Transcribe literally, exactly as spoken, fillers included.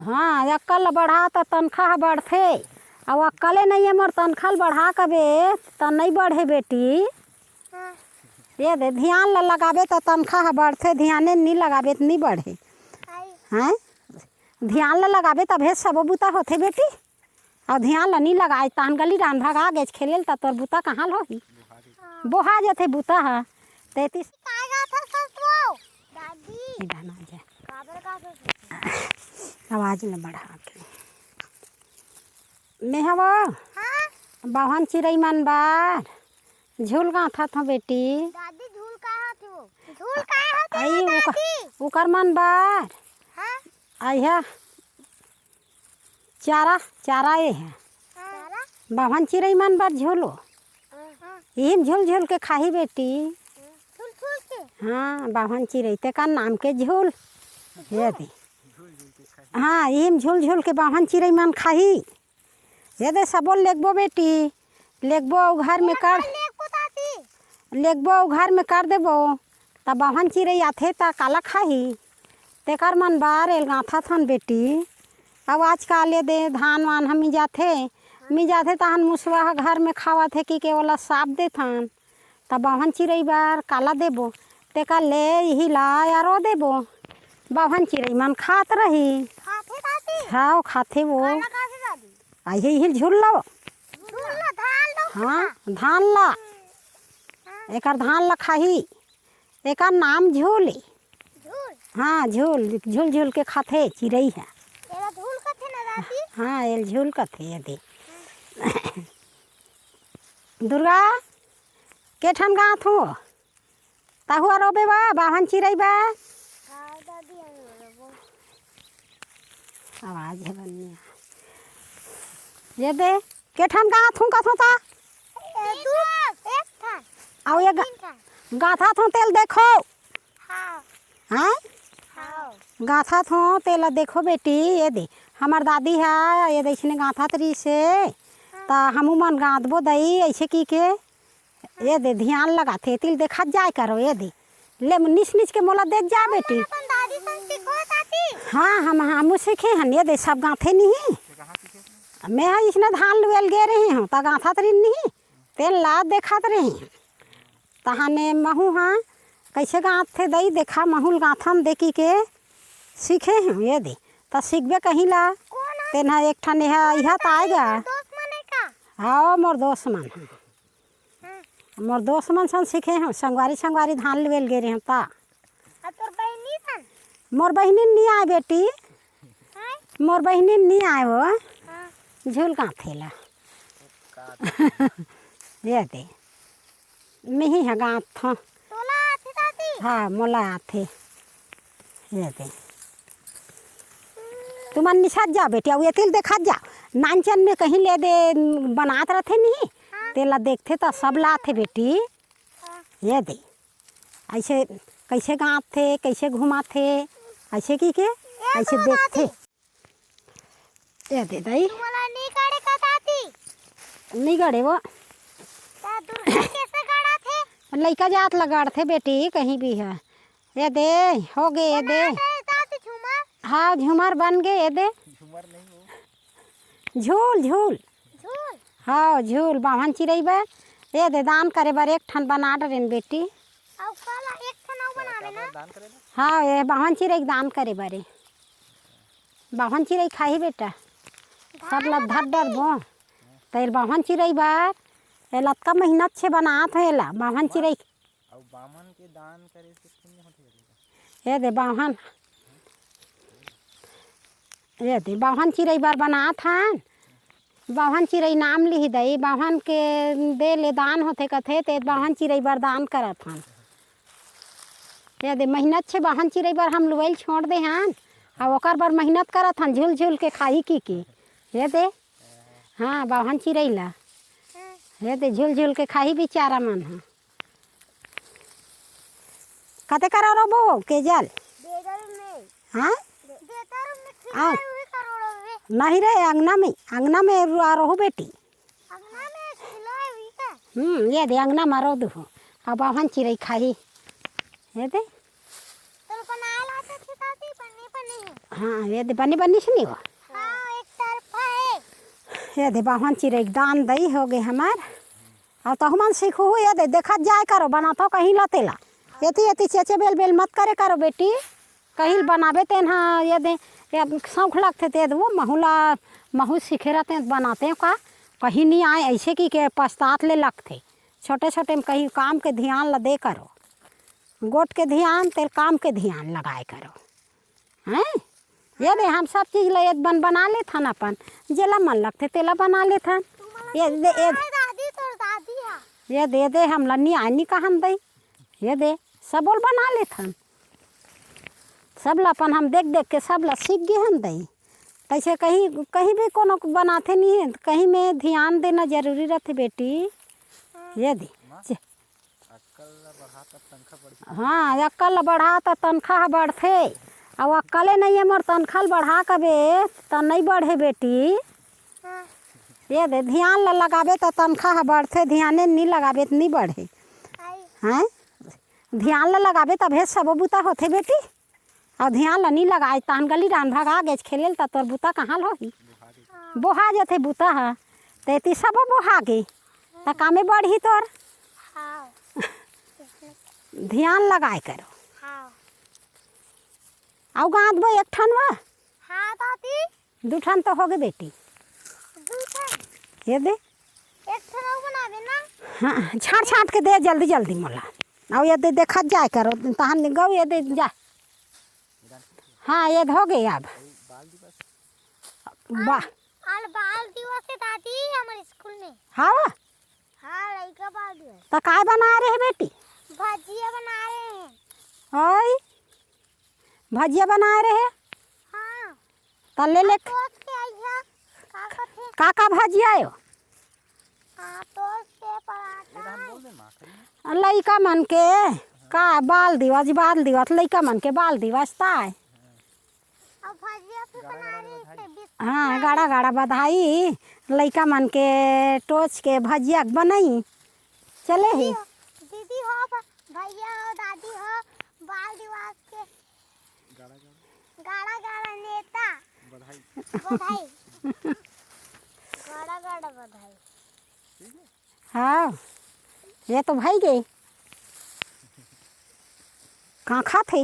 हाँ, अक्कल ल बढ़ा त तनखा ह बढ़थे। अउ अक्कले नइये मोर, तनखा ल बढ़ा कबे त नइ बढ़े बेटी। हाँ। ये दे, धियान ल लगाबे त तनखा ह बढ़थे, धियाने ल नी लगाबे त नी बढ़े। हैं? धियान ल लगाबे तभे सबो बुता होथे बेटी। अउ धियान ल नी लगाए, तहन गली डाहन भगा गेच खेले ल, त तोर बुता कहाँ ल होही? बोहा जथे बुता ह। तेतीस काय गाथा ससुरो? दादी। ए डाहन आ जा। काबर गाथा ससुरो? आवाज ल बढ़ा के। मेंहा वो हाँ? बाभन चिरई मन बर झूल गाथत हों बेटी। दादी, झूल का होथे वो? झूल का होथे अई वो ओकर, दादी? ओकर मन बर। हाँ? अई ह चारा, चारा ए ह। हाँ। चारा? बाभन चिरई मन बर झूल ओ। हाँ। इही म झूल झूल के खाही बेटी। झूल झूल के? हाँ, बाभन चिरई तेकर नाम के झूल। ये दे। हाँ, इही म झूल झूल के बाभन चिरई मन खाही। ये दे सबो ल लेगबो बेटी, लेगबो अउ घर में कर, लेगबो दादी। लेगबो अउ घर में कर देबो, त बाभन चिरई आथे त काला खाही? तेकर मन बर एल गाथत हन बेटी। अउ आजकाल ये दे धान वान ह मिंजाथे, मिंजाथे तहन मुसवा ह घर में खावत हे कि के ओला साप देथन। त बाभन चिरई बर काला देबो, तेकर ले इही ला अरो देबो। बाभन चिरई मन खात रही। खाथे दादी? हाव, खाथे वो। काला खाथे दादी? अइहे इही ल झूल लो। झूल ला, धान लो हाँ, खाथे। धान ला। हाँ। एकर धान ला खाही। एकर नाम झूल ए। झूल? हाँ, झूल, झूल झूल के खाथे चिरई ह। एला झूल कथे ना दादी? हाँ, एल झूल कथे ये दे। दुर्गा, के ठन गाथों? तहू अरोबे बा, बाभन चिरई बा। हाँ, दादी, हम अरोबो। आवाज हे बनिया। ये दे, के ठन गाथों कथों ता? ए, दू, एक ठन। अउ ये गा-, तीन ठन। गाथत हों तेल देखो। हाँ। हैं? हाँ। गाथत हों तेला देखो बेटी, ये दे। हमर दादी ह, ये दे इसने गाथत रहिसे। हाँ। त हमू मन गाथबो दई, अइसे कि के। ये दे, धियान लगाथे, तिल देखत जाय करो, ये दे। ले, निस निस के मोला देख जा, बेटी। अपन दादी संग सीखो, चाची। हाँ, हम, हमू सीखे हन, ये दे, सब गाथे नहीं। मेंहा इसने धान लुएल गे रहे हों, त गाथत रहिन नहीं, तेन ला देखत रहे। तहाने महू हा, कइसे गाथे दई, देखा, महू ल गाथन देखी के सीखे हों, ये दे। त सीखबे कहीं ला, तेन हा एक ठन, एहा, इहा त आय गा। दोस्त मन हे का? हाँ, मोर दोस्त मन हे। हाँ। मोर दोस्त मन सन सीखे हों, संगवारी संगवारी धान लुएल गे रहे हों ता। आ तोर बहिनी सन? मोर बहिनी नी आय बेटी। हाँ? मोर बहिनी नी आय वो। हाँ। झूल गाथे ला। ये दे। मिही ह गाथों। तोला आथे दादी? हाँ, मोला आथे। ये दे। तुमन निसत जाव बेटी, अउ एतिल देखत जाव। नानचन में कहीं ले दे बनात रथे नहीं, हाँ। तेला देखथे त सब ला आथे बेटी। हाँ। ये दे। अइसे कइसे गाथथे, कइसे घुमाथे, अइसे कि के, ये अइसे तो देखथे। दादी। ये दे दई। तुमला नी गड़े का दादी? नी गड़े वो। त दुर्गा कइसे गड़ाथे? लइका जात ला गड़थे बेटी, कहीं भी हे। ये दे, हो गे, ये दे। बना दे दादी झूमर। हाँ, झूमर बन गे, ये दे। झूमर नहीं हो। झूल, झूल। झूल? हाँ, झूल, बाभन चिरई बर। ये दे, दान करे बर एक ठन बना डरेन बेटी। अउ काला एक ठन अउ बनावे ना? दान करे ना? हाँ, ये बाभन चिरई के दान करे बर ए। बाभन चिरई खाही बेटा। सब ला धर डरबो। त एल बाभन चिरई बर, एला अतका मेहनत से बनात हे एला, बाभन चिरई। अउ बामन के दान करे से पुण्य होथे बेटा। ये दे बाभन, ये दे बाभन चिरई बर बनात हन। बाभन चिरई नाम लिही दई, बाभन के दे ले दान होथे कथे, ते बाभन चिरई बर दान करत हन। ये दे मेहनत से बाभन चिरई बर हम लुवई ल छोड़ दे हन, अउ ओकर बर मेहनत करत हन, झूल झूल के खाही की की। ये दे, हाँ, बाभन चिरई ला। ये दे झूल झूल के खाही बिचारा मन ह। कते करा रोबो केजल? बेदर में। हाँ? बेदर में आ। खिलाई हुई करोड़ों में। नहीं रे, अंगना में, अंगना में रुआ रहू बेटी। अंगना में खिलाई हुई का? हम्म, ये दे अंगना में रो दू। अब बाभन चिरई खाही। ये दे। तो बनाए लाते थे ताती, पन्नी पन्नी। हाँ, ये दे बनी बनी से नहीं हो। हाँ, एक तरफा है। ये दे बाहन चिरई दान दई हो गे हमार। अउ तहु मन सीखहू, ये दे देखत जाय करो, बनाथव कहीं ला तेला। एती एती चेचे बेल बेल मत करे करो बेटी, कहीं ल बनाबे तेन ह, ये दे, ये शौक लगथे ते वो महू ला, महू सीखे रहते बनाते का, कहीं नहीं आए ऐसे कि के पछतात ले लगथे। छोटे छोटे में कहीं काम के ध्यान ला दे करो, गोट के ध्यान तेल काम के ध्यान लगाए करो। हैं? ये दे हम सब चीज ला ये बन बना लेथन अपन, जेला मन लगथे तेला बना लेथन। ये दे, ये, दादी, तोर दादी है। ये दे दे हम ला नहीं आए नहीं कहन दई। ये दे सबोल बना लेथन। सब ला अपन हम देख देख के सब ला सीख गे हन दई। तैसे कहीं कहीं भी कोनो बनाथे नहीं है, कहीं में ध्यान देना जरूरी रहथे बेटी। ये दे। हाँ, अक्कल ला बढ़ा त तनखा ह बढ़थे। अउ अक्कले नइये मोर तनखा ल बढ़ा कबे त नइ बढ़े बेटी। हाँ। ये दे ध्यान ला लगाबे त तनखा ह बढ़थे, ध्याने नइ लगाबे त नइ बढ़े। हैं? ध्यान ला लगाबे तभे सबो बुता होथे बेटी। अउ ध्यान ला नइ लगाए तहन गली डहन भगा गेच खेले ल त तोर बुता कहाँ ल होही? बोहा जाथे बुता ह। तेती सबो बोहा गे। त कामे बढ़ही तोर। हाँ। ध्यान लगाए करो। हाँ। अउ गाँध बो एक ठन वा? हाँ दादी। दू ठन तो होगे बेटी। दू ठन। ये दे। एक ठन अउ बना देना। हाँ, छाँट छाँट के दे जल्दी जल्दी मोला। अउ ये दे देखत जाय करो, तहन गऊ ये दे जा। हाँ, ये होगे अब। बा- आज बाल दिवस है दादी हमारे स्कूल में। हाँ? हाँ, लइका बाल दिवस। त काय बना रहे बेटी? भजिया बना रहे हैं। ओए, भजिया बना रहे? हाँ। त ले ले। सोच के आई है, का कथे? का का भजिया आयो? हाँ, तोर से पराठा है। लइका मन के का बाल दिवस, बाल दिवस, लइका मन के बाल दिवस ताय। अउ भजिया भी बना रही है, बिस्कुट हाँ, गाड़ा गाड़ा बधाई, लइका मन के टोच के भजिया के बनई। चले ही। दीदी हो, दीदी हो, भ-, भैया हो, दादी हो, बाल दिवस के गाड़ा गाड़ा नेता। बधाई। बधाई। गाड़ा गाड़ा बधाई। हाँ, ये तो भई गे। कहाँ खाथे?